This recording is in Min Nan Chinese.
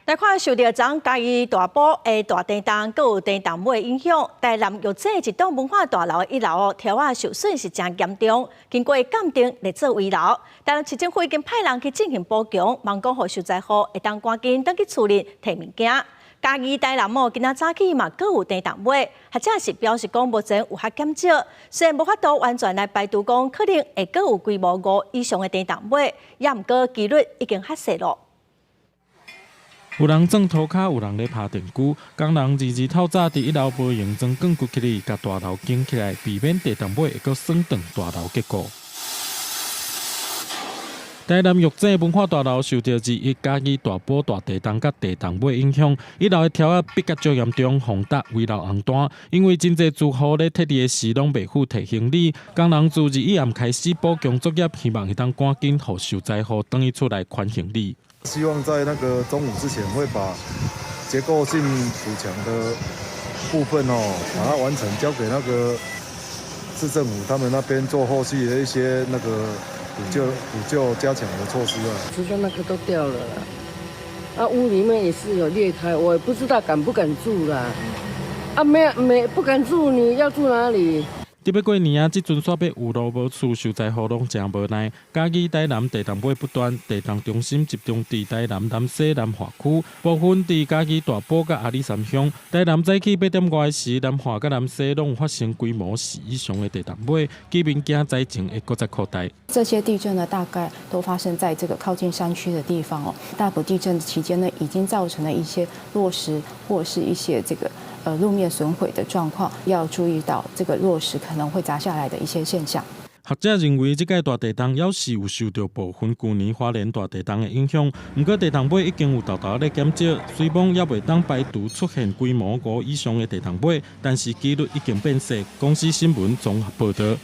來看受著昨嘉義大埔的大地動，閣有地動尾影響，台南玉井一棟文化大樓一樓柱仔受損是誠嚴重，經過鑑定列做危樓。台南市政府已經派人去進行補強，望講予受災戶會當趕緊轉去厝裡提物件。嘉義台南哦，今仔早起嘛閣有地動尾，學者是表示講目前有較減少，雖然無法度完全來排除講可能會閣有規模五以上的地動尾，也毋過幾率已經較細囉。有人鑽塗跤，有人咧拍電鋸。工人二二透早佇一樓無閒裝鋼骨起來，共大樓撐起來，避免地動尾會閣損斷大樓結構。台南玉井文化大樓受著21嘉義大埔大地動佮地動尾影響，一樓的柱仔逼甲足嚴重，予貼危樓紅單。因為真濟住戶咧撤離的時攏袂赴提行李，工人自21暗開始補強作業，希望會當趕緊予受災戶轉去厝內還行李。希望在那個中午之前會把結構性補強的部分哦，把它完成，交給那個市政府他們那邊做後續的一些那個補救加強的措施啊。其實那個都掉了啦，啊屋裡面也是有裂開，我也不知道敢不敢住啦。啊沒沒不敢住，你要住哪裡？佇欲過年啊，這陣煞欲有路無厝，受災戶攏誠無奈。嘉義台南地動尾不斷，地動中心集中佇台南南勢南化區，部分佇嘉義大埔佮阿里山鄉。台南早起8點外時，南化佮南勢攏有發生規模四以上的地動尾，居民驚災情會閣再擴大。這些地震呢，大概都發生在這個靠近山區的地方哦。大埔地震期間呢，已經造成了一些落石或是一些這個路面損毀的狀況，要注意到這個落石可能會砸下來的一些現象。學者認為，這屆大地動猶是有受著部分舊年花蓮大地動的影響，毋過地動尾已經有沓沓咧減少，雖罔猶袂當排除出現規模五以上的地動尾，但是幾率已經變細。公視新聞綜合報導。